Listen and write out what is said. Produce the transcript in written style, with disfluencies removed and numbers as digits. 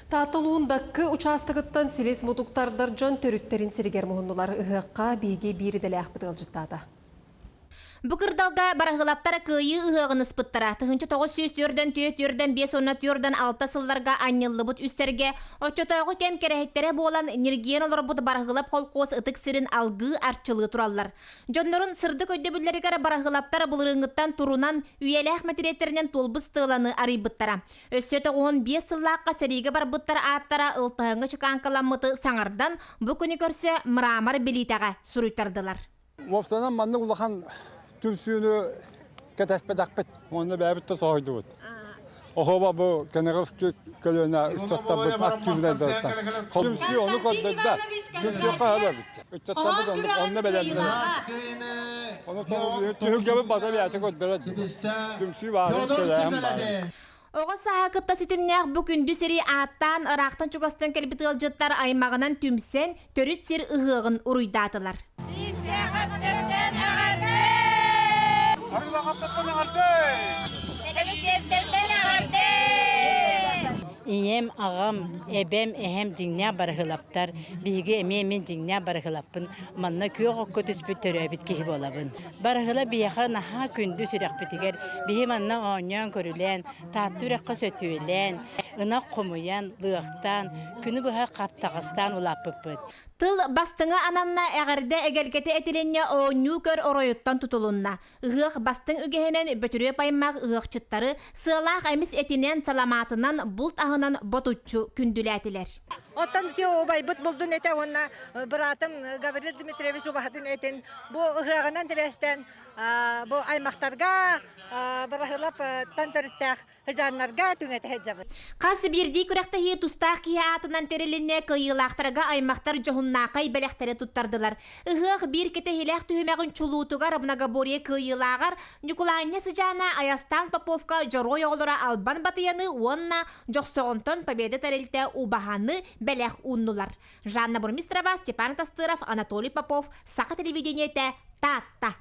Таатта улууһун Даккы учаастагыттан силис мутуктардар дьон төрүттэрин сиригэр муһуннулар. Ыһыахха биһиги биир идэлээхпит ыалдьыттаата. Бу кырдалга Бараһыылаптар Кыайыы ыһыаҕын ыспыттара. 1944 546 сылларга анньыллыбыт үс сэргэ оччотооҕу кэм кэрэһиттэрэ буолан ньиргийэн олорбут Бараһыылап холкуос ытык сирин алгыы арчылыы тураллар. Дьоннорун сырдык өйдөбүллэригэр Бараһыылаптар былырыыҥҥыттан турунан үйэлээх мэтириэттэринэн туолбут стеланы арыйбыттара. Өссө 95 сыллаахха сэриигэ барбыттар ааттара ылтаһыҥҥа чыкааҥкаламмыты саҥардан, бу күнү көрсө мрамор билиитэҕэ суруйтардылар. Уопсайынан маннык улахан түмсүүнү кэтэспэтэхпит уонна бэйэбит да соһуйдубут. Оһуоба бу кэнэҕэски көлүөнэ ыччаттарбыт активнайдарыттан. Түмсүү ону көрдөрдө. Түмсүөххэ сөбөбүт. Ыччаттарбыт онно бэлэмнэнэр. Ону түһүлгэбит бата бэйэтэ көрдөрөр. Түмсүү баарын, тэрээһин баарын. Оҕо сааһа кытта ситимнээх бу күндү сири ааттаан ыраахтан-чугастан кэлбит ыалдьыттар аймаҕынан түмсэн, төрүт сир ыһыаҕын уруйдаатылар. Ийэм, аҕам, эбэм, эһэм дьиҥнээх барыһылаптар. Биһиги эмиэ мин дьиҥнээх барыһылаппын. Манна күөх окко түспүт төрөөбүт киһи буолабын. Барыһыла биһиэхэ наһаа күндү сүрэхпитигэр. Биһи манна оонньоон-көрүлээн, Таатта үрэххэ сөтүөлээн, ынах хомуйан, лыахтаан, күнү быһа хаптаҕастаан улааппыппыт. Тыл бастыҥа ананна, эҕэрдэ эгэлгэтэ этилиннэ, оонньуу-көр оройуттан тутулунна. Ыһыах бастыҥ үгэһинэн Бөтүрүөп аймах ыһыахчыттары сыалаах эмис этинэн, саламаатынан, булт аһынан ботуччу күндүлээтилэр. Оттон ити убайбыт булдун этэ уонна быраатым Гаврил Дмитриевич убаһатын этин бу ыһыаҕынан тибэстээн бу аймахтарга Бырахылаптан төрүттээх Хыдьааннарга түҥэтэ сылдьабыт. Хас биирдии күрэхтэһии тустаах киһи аатынан тэрилиннэ, кыайыылаахтарга аймахтар дьоһуннаахай бэлэхтэри туттардылар. Ыһыах биир кэтэһиилээх түһүмэҕин чулуутугар многоборье кыайыылааҕар Ньукулаанньа Сыдьаана Айастаан Поповка Дьоруой оҕолоро Албан Батыйаны уонна Дьохсоҕонтон Победа тэрилтэ убаһаны бэлэх ууннулар. Жанна Бурмистрова, Степан Тастыров, Анатолий Попов, Саха телевидениетэ, Таатта.